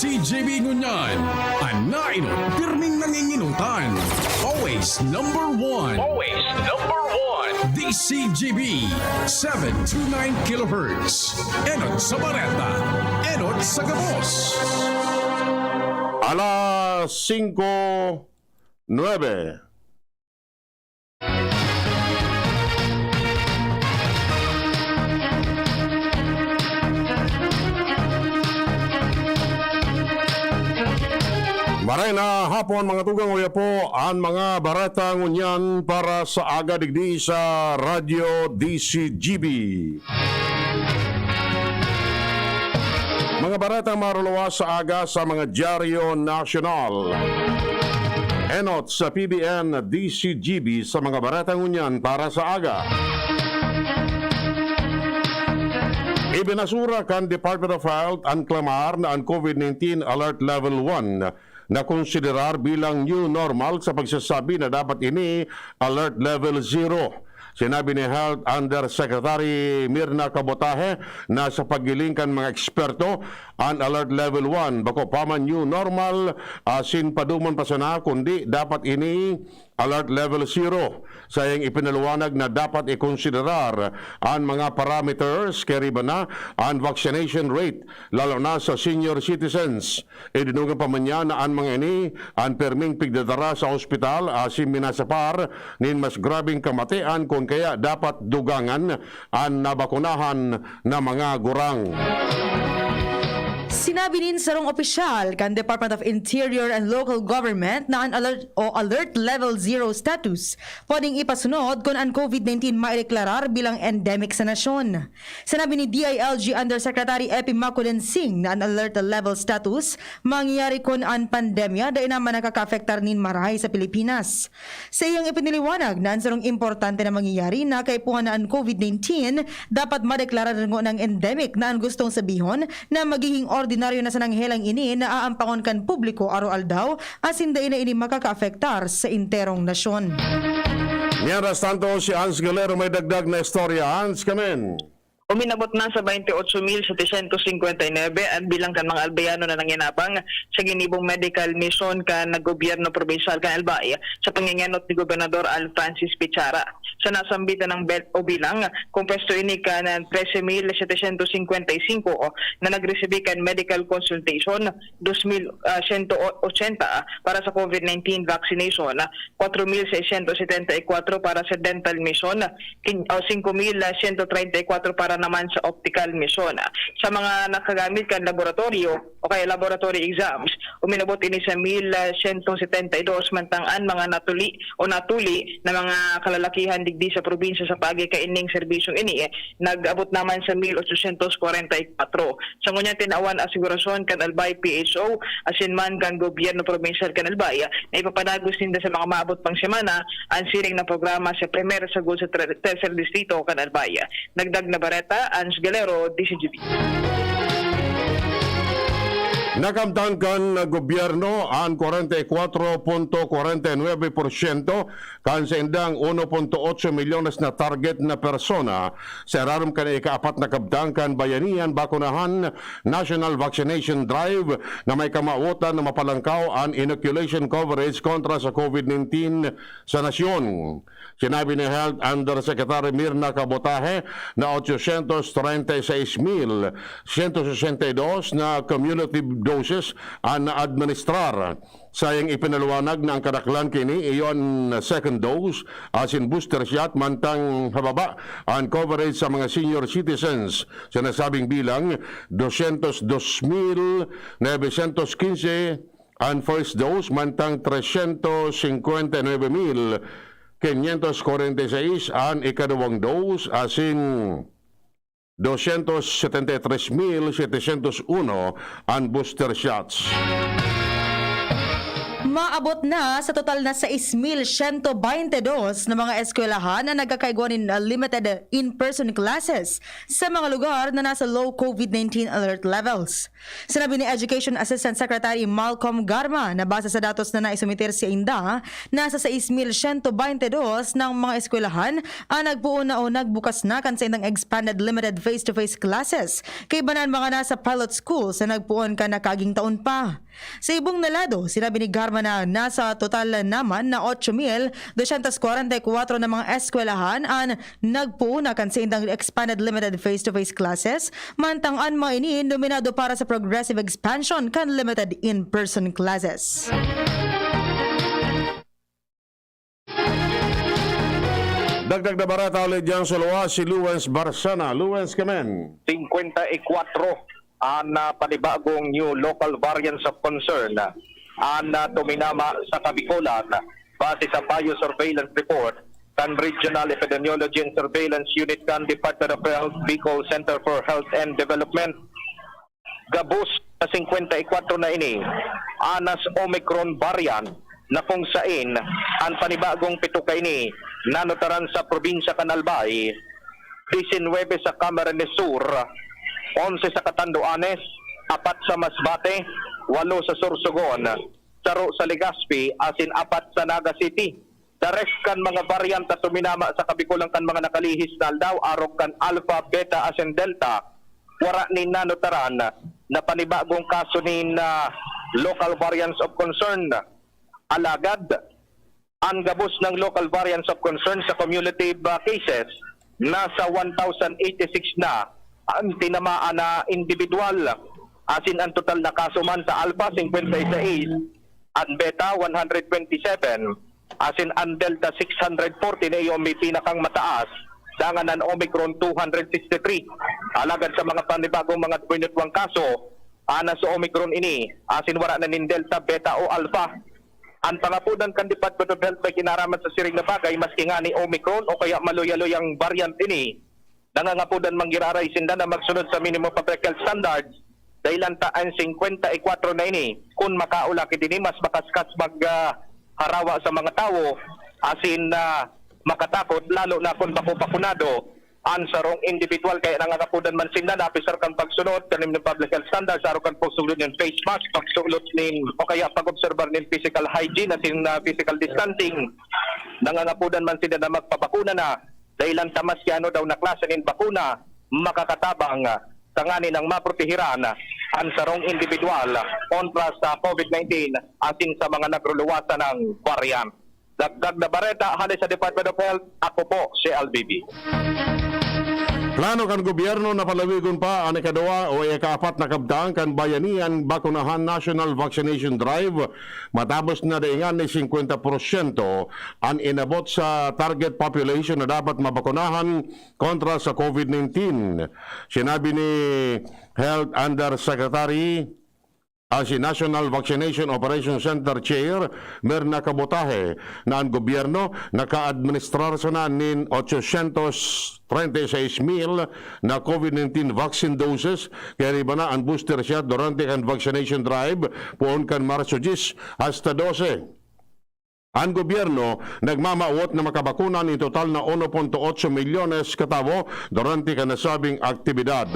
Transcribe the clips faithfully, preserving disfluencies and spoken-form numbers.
C G B ngunyan, an nainot, pirming nanginginutan. Always number one. Always number one. D C G B, seven two nine kilohertz. Enot sa bareta, enot sa gabos. Alas singko nuebe. Maray na hapon, mga tugang, uya po an mga bareta ngunyan para sa aga digdi sa Radyo D C G B. Mga baretang maruluwas sa aga sa mga dyaryo nasyonal. Enot sa P B N D C G B sa mga bareta ngunyan para sa aga. Ibinasura kan Department of Health an klamar na an COVID nineteen Alert Level one na konsiderar bilang new normal sa pagsasabi na dapat ini Alert Level zero. Sinabi ni Health Undersecretary Mirna Cabotaje na sa paghiling kan mga eksperto, an Alert Level one bako pa man new normal, asin paduman pa sana, kundi dapat ini Alert Level zero. Saiyang ipinaliwanag na dapat ikonsiderar an mga parameters, kairiba na an vaccination rate, lalo na sa senior citizens. Idinugang pa man niya na an mga ini an pirming pigdadara sa ospital asin minasapar nin mas grabeng kamatian, kun kaya dapat dugangan an nabakunahan na mga gurang. Sinabi nin sarong opisyal kan Department of Interior and Local Government na an alert o Alert Level Zero status pwedeng ipasunod kun an COVID nineteen maideklarar bilang endemic sa nasyon. Sinabi ni D I L G Undersecretary Epi Maculen Singh na an alert level status mangyayari kun an pandemya dai naman nakakaapektar nin marahay sa Pilipinas. Sa iyang ipinaliwanag na an sarong importante na mangyayari na kaipuhan na an COVID nineteen dapat madeklara ringonang endemic, na an gustong sabihon na magiging ordinaryo na sanang helang ini na aampangon kan publiko araw-aldaw asin dai na ini makakaapektar sa enterong nasyon. Mientras tanto, si Hans Galero may dagdag na istorya. Hans, come in. Uminabot na sa twenty-eight mil setecientos cincuenta y nueve an bilang kan mga Albayano na nanginabang sa ginibong medical mission kan gobyerno probinsyal kan Albay sa pangengenot ni Gobernador Al Francis Pichara. Sa nasambitan ng bel-, o bilang, kumpuesto ini kan trese mil setecientos cincuenta y cinco na nagresibi kan medical consultation, dos mil, ah, siyento ochenta para sa COVID nineteen vaccination, kwatro mil seiscientos setenta y kwatro para sa dental mission, kin-, o singko mil siyento treinta y kwatro para naman sa optical mission. Sa mga nakagamit kan laboratorio o kaya laboratory exams, uminabot ini sa mil siyento setenta y dos, mantang an mga natuli o natuli na mga kalalakihan digdi sa probinsya sa paagi kaining serbisyong ini, nag-abot naman sa mil otsosyentos kwarenta y kwatro. Sa ngunyan, tinawan asegurasyon kan Albay P H O asin man kan gobyerno probinsyal kan Albay na ipapadagos ninda sa mga maabot pang semana an siring na programa sa primer sagol sa tre-, tercer distrito kan Albay. Dagdag na bareta, Ange Galero, D C G B. Nakamtan kan gobyerno an kwarenta y kwatro punto kwarenta y nuebe porsyento kan saindang uno punto otso milyones na target na persona sa irarom kan ikaapat na kabtang kan Bayanihan Bakunahan National Vaccination Drive na may kamawotan na mapalangkaw an inoculation coverage kontra sa COVID nineteen sa nasyon. Sinabi ni Health Undersecretary Mirna Cabotaje na otsosyentos treinta y seis mil siyento sesenta y dos na cumulative doses an na-administrar. Saiyang ipinaliwanag na an kadaklan kaini iyo an second dose asin booster shot, mantang hababa an coverage sa mga senior citizens. Sa nasabing bilang, dosyentos dos mil nobesyentos kinse an first dose, mantang tresyentos singkwenta y nuebe mil kinyentos kwarenta y seis an ikaduwang dose, asin dosyentos setenta y tres mil setesyentos uno an booster shots. Maabot na sa total na sais mil siyento baynte dos na mga eskwelahan na nagkakaigwa nin, ah, limited in-person classes sa mga lugar na nasa low COVID nineteen alert levels. Sinabi ni Education Assistant Secretary Malcolm Garma na base sa datos na naisumiter sa inda, nasa sais mil siyento baynte dos ng mga eskwelahan ang nagpoon na o nagbukas na kan saindang expanded limited face-to-face classes, kaiba na an mga nasa pilot schools na nagpoon kan nakaaging taon pa. Sa ibong na lado, sinabi ni Garma na nasa total naman na otso mil dosyentos kwarenta y kwatro na mga eskwelahan an nagpoon na kan saindang expanded limited face-to-face classes, mantang an mga ini dominado para sa progressive expansion kan limited in-person classes. Dagdag na bareta huli diyan sa luwas, si Luwens Barsana. Luwens, kamen. Singkwenta y kwatro an, ah, panibagong new local variants of concern, an, ah, tuminama sa Kabikolan, base sa biosurveillance report kan Regional Epidemiology and Surveillance Unit kan Department of Health, Bicol Center for Health and Development. Gabos na singkwenta y kwatro na ini, anas Omicron variant, na kung sain an panibagong pito kaini nanutaran sa probinsya kan Albay, disinwebe sa Camarines Sur, onse sa Catanduanes, apat sa Masbate, walo sa Sorsogon, saro sa Legazpi, asin apat sa Naga City. Sa rest kan mga variant na tuminama sa Kabikolan kan mga nakalihis na aldaw, arog kan Alpha, Beta asin Delta, wara nin nanutaran na panibagong kaso nin, ah, local variants of concern. Alagad, an gabos nang local variants of concern sa cumulative, ah, cases, nasa one thousand eighty-six na an tinamaan na indibidwal. Asin an total na kaso man sa Alpha, singkwenta y sais, an Beta, one hundred twenty-seven, asin an Delta, six hundred forty na iyo may pinakang mataas, dangan an Omicron, two hundred sixty-three. Alagad sa mga panibagong mga duwinutwang kaso, anas sa Omicron ini, asin wara na nin Delta, Beta o Alpha. An pangapodan kan Department of Health may kinaraman sa siring na bagay, maski ngani Omicron o kaya maluya-luyang variant ini, nangangapodan man giraray sinda na magsunod sa minimum public health standards, dahilan ta an singkwenta y kwatro na ini, kun makaulakid ini, mas makaskas mag, ah, harawa sa mga tawo, asin, ah, makatakot, lalo na kun bako bakunado an sarong indibidwal. Kaya nangangapodan man sinda na apisar kan pagsunod kan minimum public health standards, arog kan pagsulot nin face mask, pagsulot nin, o kaya pag-obserbar nin physical hygiene asin, ah, physical distancing. Nangangapodan man sinda na magpabakuna na, dahilan ta maski ano daw na klase nin bakuna makakatabang, ah, tanganing maprotehiran an sarong indibidwal kontra sa COVID nineteen asin sa mga nagruluwasan nang variant. Dagdag na bareta hale sa Department of Health, ako po si L B B. Plano kan gobyerno na palawigon pa an ikaduwa o ikaapat na kabtang kan Bayanihan Bakunahan National Vaccination Drive, matapos na daingan ni singkwenta porsyento an inabot sa target population na dapat mabakunahan kontra sa COVID nineteen. Sinabi ni Health Undersecretary, ah, si National Vaccination Operation Center Chair Mirna Kabotahe na an gobyerno nakaadministrar sana nin ochocientos treinta y seis mil na COVID nineteen vaccine doses, kaya iba na an booster shot durante kan vaccination drive poon kan Marso dyes hasta dose. An gobyerno nagmamawot na makabakuna nin total na uno punto otso milyones ka tawo durante kan nasabing aktibidad.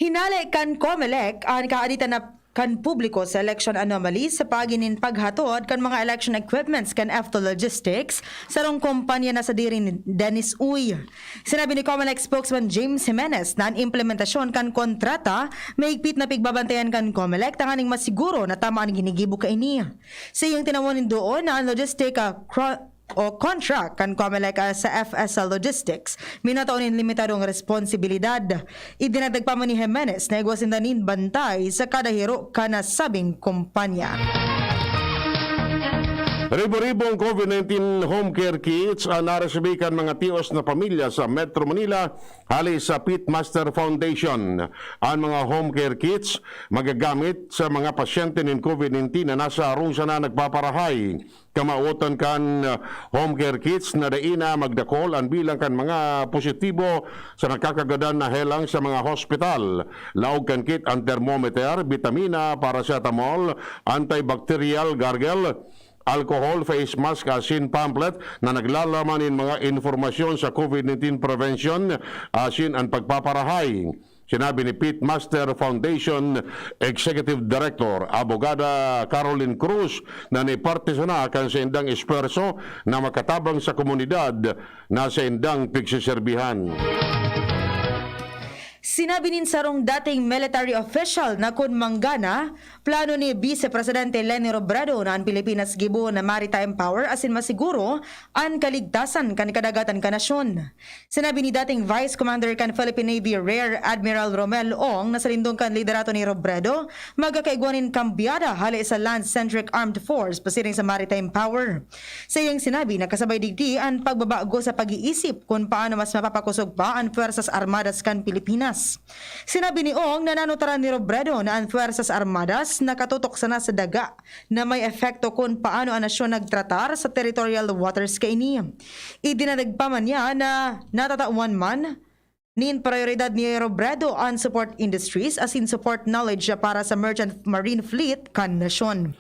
Hinale kan Comelec an kaaditan na kan publiko sa election anomalies sa paagi nin paghatod kan mga election equipments kan Efto Logistics, sarong kompanya na sadiri ni Dennis Uy. Sinabi ni Comelec spokesman James Jimenez na an implementasyon kan kontrata mahigpit na pigbabantayan kan Comelec tanganing masiguro na tama an ginigibo kaini. Sa iyang tinawon nin doon na an logistic, ah, cro- o contract kan Comelec, ah, sa F S L Logistics, minatao nin limitadong responsibilidad. Idinagdag pa man ni Jimenez na igwa sinda nin bantay sa kada hiro kan nasabing kompanya. Ribo-ribong COVID nineteen home care kits an naresibi kan mga tios na pamilya sa Metro Manila hali sa Pitmaster Foundation. An mga home care kits magagamit sa mga pasyente nin COVID nineteen na nasa harong sana nagpaparahay. Kamawotan kan, ah, home care kits na dai na magdakol an bilang kan mga positibo sa nakakagadan na helang sa mga hospital. Laog kan kit an thermometer, bitamina, paracetamol, antibacterial gargle, alcohol face mask asin pamphlet na naglalaman nin mga impormasyon sa COVID nineteen prevention asin an pagpaparahay. Sinabi ni Pitmaster Foundation Executive Director, Abogada Caroline Cruz, na ni parte sana kan saindang esfuerso na makatabang sa komunidad na saindang pigsiserbihan. Sinabi nin sarong dating military official na kun manggana, plano ni Vice Presidente Leni Robredo na an Pilipinas gibo na maritime power asin masiguro an kaligtasan kan kadagatan kan nasyon. Sinabi ni dating Vice Commander kan Philippine Navy Rear Admiral Romel Ong na sa lindong kan liderato ni Robredo, magkakaigwa nin kambyada hale sa land-centric armed force pasiring sa maritime power. Sa iyang sinabi, nakasabay digdi an pagbabago sa pag-iisip kun paano mas mapapakosog pa an Fuerzas Armadas kan Pilipinas. Sinabi ni Ong na nanutaran ni Robredo na an Fuerzas Armadas nakatutok sana sa daga na may epekto kun paano an nasyon nagtratar sa territorial waters kaini. Idinadagpa man niya na natatawan man nin prayoridad ni Robredo an support industries asin support knowledge para sa merchant marine fleet kan nasyon.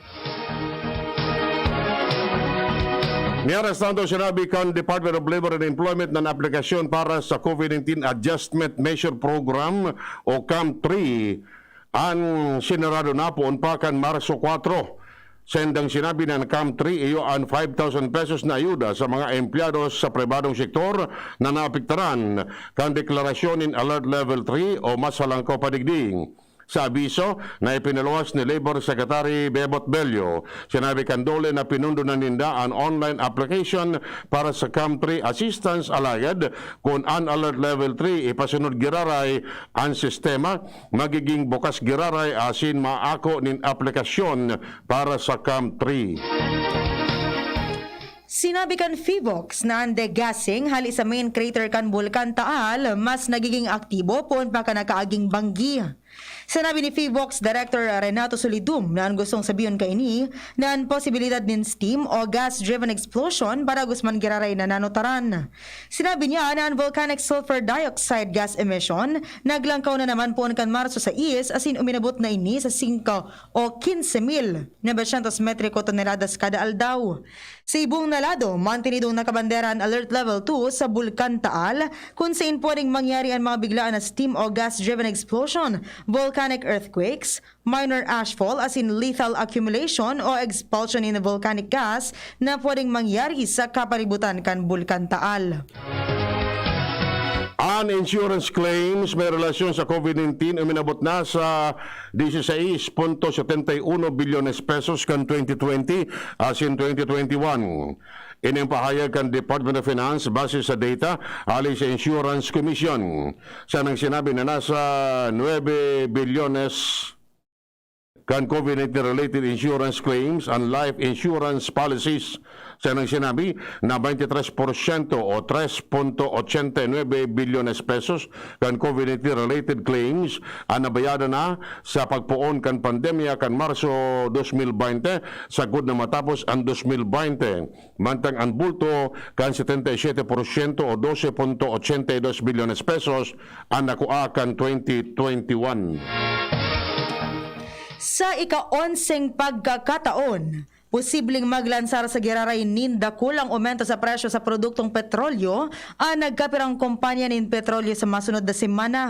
Mientras tanto, sinabi kan Department of Labor and Employment na an aplikasyon para sa COVID nineteen Adjustment Measure Program o CAMP three an sinarado na poon pa kan Marso kwatro. Saindang sinabi na an CAMP three iyo an five thousand pesos na ayuda sa mga empleyados sa pribadong sektor na naapektaran kan deklarasyon nin Alert Level three o mas halangkaw pa digdi. Sa abiso na ipinaluwas ni Labor Secretary Bebot Bello, sinabi kan DOLE na pinundo na ninda an online application para sa CAMP three assistance, alagad kun an Alert Level three ipasunod giraray an sistema, magiging bukas giraray asin maako nin aplikasyon para sa CAMP three. Sinabi kan PHIVOLCS na an degassing hali sa main crater kan Bulkan Taal mas nagiging aktibo poon pa kan nakaaging banggi. Sinabi ni PHIVOLCS Director Renato Solidum na an gustong sabihon kaini na an posibilidad nin steam o gas-driven explosion padagos man giraray na nanutaran. Sinabi niya na an volcanic sulfur dioxide gas emission naglangkaw na naman poon kan Marso sais asin uminabot na ini sa singko o quince mil novecientos metriko toneladas kada aldaw. Sa ibong na lado, mantinidong nakabandera an Alert Level two sa Bulkan Taal, kun sain pwedeng mangyari an mga biglaan na steam o gas-driven explosion, volcanic earthquakes, minor ashfall asin lethal accumulation o expulsion in volcanic gas na pwedeng mangyari sa kapalibutan kan Bulkan Taal. An insurance claims may relasyon sa COVID nineteen uminabot na sa dieciséis punto setenta y uno bilyones pesos kan twenty twenty asin twenty twenty-one. Ini an pahayag kan Department of Finance base sa data hali sa Insurance Commission. Siya nang sinabi na nasa nuebe bilyones kan COVID nineteen related insurance claims and life insurance policies. Siya nang sinabi na twenty-three porsyento o tres punto ochenta y nuebe bilyones pesos kan COVID nineteen related claims an nabayadan na sa pagpoon kan pandemya kan Marso dos mil baynte, sagkod na matapos an dos mil baynte. Mantang an bulto kan setenta y siete porsyento o doce punto ochenta y dos bilyones pesos an nakua kan twenty twenty-one. Sa ika-onseng pagkakataon, posibleng maglansar sa giraray nin dakulang omento sa presyo sa produktong petrolyo an nagkapirang kompanya nin petrolyo sa masunod na semana.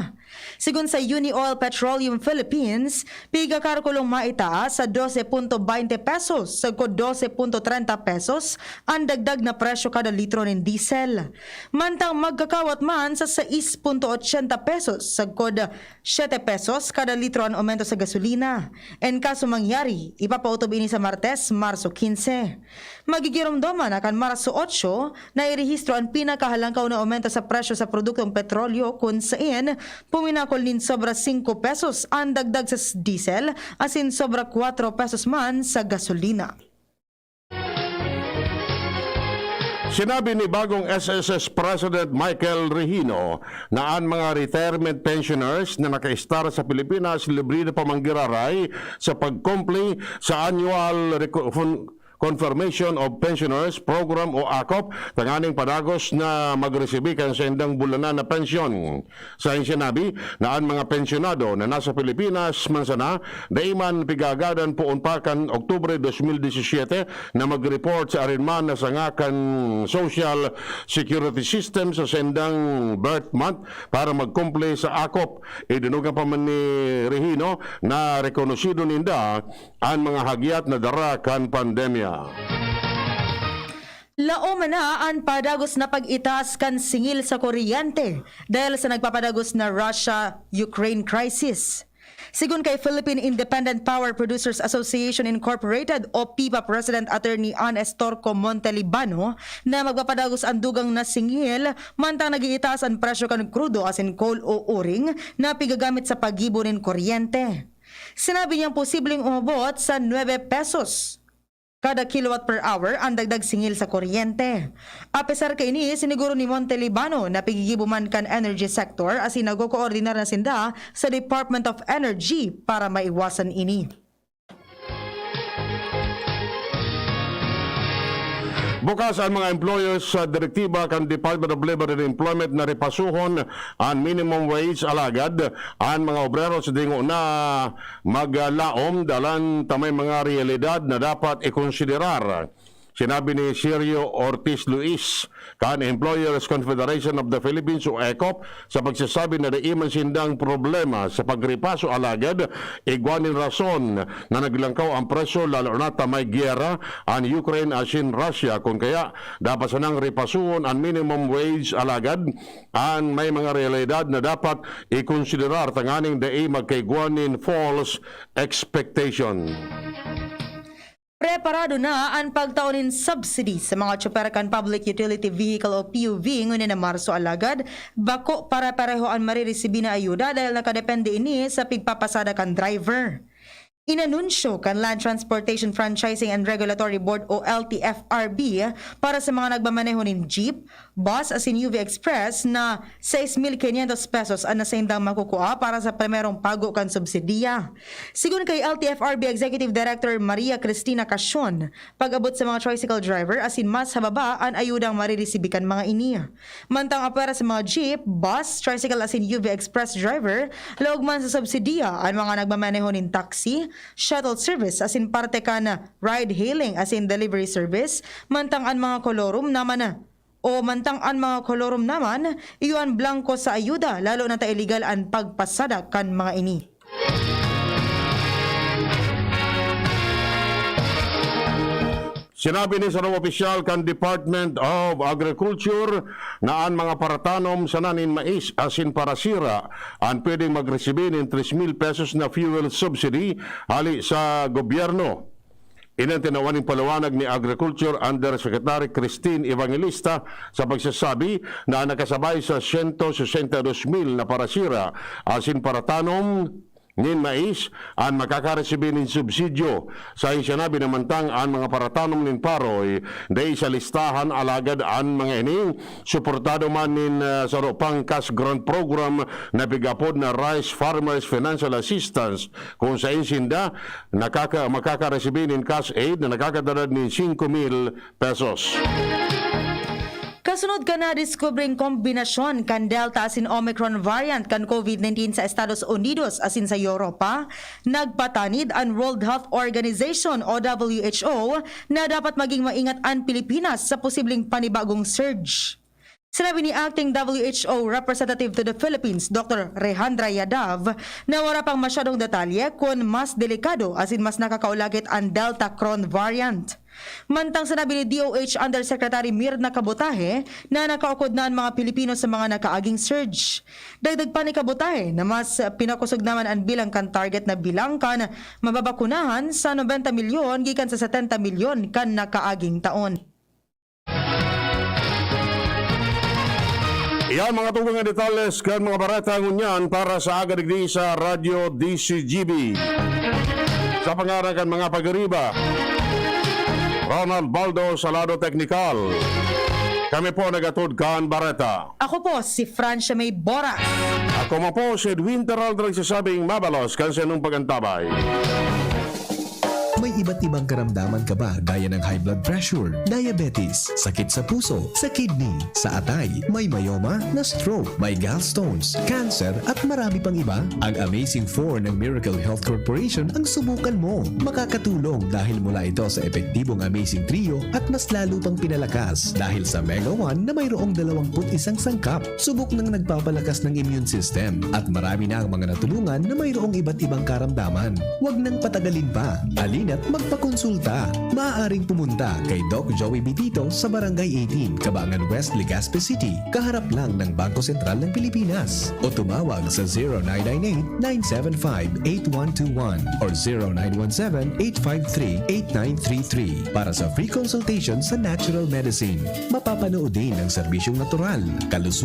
Segun sa Unioil Petroleum Philippines, piga karkulong maitaas sa dose punto baynte pesos sagkod dose punto trenta pesos an dagdag na presyo kada litro nin diesel. Mantang magkakawat man sa sais punto ochenta pesos sagkod siete pesos kada litro an omento sa gasolina. En kaso mangyari, ipapautob ini sa Martes, Marso quince. Magigiromdoman na kan Marso otso, nairehistro an pinakahalangkaw na omento sa presyo sa produktong petrolyo, kun sain puminakol nin sobra singko pesos an dagdag sa s-, diesel asin sobra kwatro pesos man sa gasolina. Sinabi ni bagong S S S President Michael Regino na an mga retirement pensioners na nakaistar sa Pilipinas libre na pa manggiraray sa pag-comply sa Annual Reco-, Fun-, Confirmation of Pensioners Program o akop, tanganing padagos na magresibi kan saindang bulanan na pensyon. Sa sinabi na an mga pensyonado na nasa Pilipinas man sana, dai man pigagadan poon pa kan Oktubre dos mil disisiete na mag-report sa arin man na sanga kan social security system sa saindang birth month para mag-comply sa akop. Idinugang pa man ni Regino na rekonosido ninda an mga hagyat na dara kan pandemya. Laom na an padagos na pag-itaas kan singil sa kuryente dahil sa nagpapadagos na Russia-Ukraine crisis. Sigon kay Philippine Independent Power Producers Association Incorporated o pipa President Attorney Ann Estorco Montelibano na magpapadagos an dugang na singil mantang nag-iitaas an presyo kan krudo asin coal o uring na pigagamit sa paggibo nin kuryente. Sinabi niyang posibleng umabot sa nuebe pesos kada kilowatt per hour an dagdag singil sa kuryente. Apesar kaini, siniguro ni Montelibano na pigigibo man kan energy sector asin nagkokoordinar na sinda sa Department of Energy para maiwasan ini. Bukas an mga employers sa direktiba kan Department of Labor and Employment na ripasuhon an minimum wage, alagad an mga obrero sa dingo na maglaom, dalan ta may mga realidad na dapat ikonsiderar. Sinabi ni Sergio Ortiz Luis, kan Employers Confederation of the Philippines o ECOP, sa pagsasabi na dai man sindang problema sa pagripaso, alagad igwa nin rason na naglangkaw ang presyo, lalo na ta may giyera an Ukraine asin Russia. Kun kaya, dapat sanang ripasuhon an minimum wage, alagad an may mga realidad na dapat ikonsiderar tanganing dai magkaigwa nin false expectation. Preparado na an pagtao nin subsidy sa mga tsoper kan Public Utility Vehicle o P U V ngunyan na Marso, alagad bako pare-pareho an mariresibi na ayuda dahil nakadepende ini sa pigpapasada kan driver. Inanunsyo kan Land Transportation Franchising and Regulatory Board o L T F R B para sa mga nagmamaneho nin jeep, bus asin U V Express na sais mil quinientos pesos an nasaindang makukua para sa primerong pago kan subsidiya. Sigon kay L T F R B Executive Director Maria Cristina Casion, pag-abot sa mga tricycle driver asin mas hababa an ayudang mariresibi kan mga ini. Mantang apwera sa mga jeep, bus, tricycle asin U V Express driver, laog man sa subsidiya an mga nagmamaneho nin taxi, shuttle service asin parte kan ride-hailing asin delivery service, mantang an mga kolorum naman o mantang an mga kolorum naman, iyo an blangko sa ayuda, lalo na ta iligal an pagpasada kan mga ini. Sinabi ni sarong opisyal kan Department of Agriculture na an mga paratanom sana nin mais asin parasira an pwedeng magresibi nin tres mil pesos na fuel subsidy hali sa gobyerno. Ini an tinawan nin paliwanag ni Agriculture Undersecretary Christine Evangelista sa pagsasabi na nakasabay sa sento sesenta y dos mil na parasira asin paratanom nin mais an makakaresibi nin subsidyo. Sa sinabi na mantang an mga paratanom nin paroy dai sa listahan, alagad an mga ini suportado man nin, ah, saro pang cash grant program na pig-apod na Rice Farmers Financial Assistance, kung sain sinda nakaka-, makakaresibi nin cash aid na nakakadarad nin singko mil pesos. Kasunod kan nadiskubreng kombinasyon kan Delta asin Omicron variant kan COVID nineteen sa Estados Unidos asin sa Europa, nagpatanid an World Health Organization o W H O na dapat maging maingat an Pilipinas sa posibleng panibagong surge. Sinabi ni Acting W H O Representative to the Philippines, Doctor Rejandra Yadav, na wala pang masyadong detalye kun mas delikado asin mas nakakaulagit an Delta Cron variant. Mantang sinabi ni D O H Undersecretary Mirna Kabutahe na nakaukod na an mga Pilipino sa mga nakaaging surge. Dagdag pa ni Kabutahe na mas pinakosog naman an bilang kan target na bilang kan mababakunahan sa nobenta milyon gikan sa setenta milyon kan nakaaging taon. Iyan mga tugang na detalles kan mga bareta ngunyan para sa aga digdi sa Radyo D C G B. Sa pangaran kan mga pagiriba, Ronald Baldo sa lado teknikal. Kami po nagatod kan bareta. Ako po si Francia May Boras. Ako man po si Edwin Terral na nagsasabing mabalos kan sa inyong pag-antabay. May iba't ibang karamdaman ka ba gaya ng high blood pressure, diabetes, sakit sa puso, sa kidney, sa atay, may myoma, na stroke, may gallstones, cancer at marami pang iba? Ang Amazing four ng Miracle Health Corporation ang subukan mo. Makakatulong dahil mula ito sa epektibong Amazing Trio at mas lalo pang pinalakas dahil sa Mega one na mayroong dalawang put isang sangkap. Subok nang nagpapalakas ng immune system at marami na ang mga natulungan na mayroong iba't ibang karamdaman. Huwag nang patagalin pa. Halina't magpakonsulta. Maaaring pumunta kay Doc Joey Bitito sa Barangay eighteen, Cabangan West, Legazpi City, kaharap lang ng Bangko Sentral ng Pilipinas. O tumawag sa zero nine nine eight, nine seven five, eight one two one or zero nine one seven, eight five three, eight nine three three para sa free consultation sa natural medicine. Mapapanood din ang serbisyong natural, kalusugan,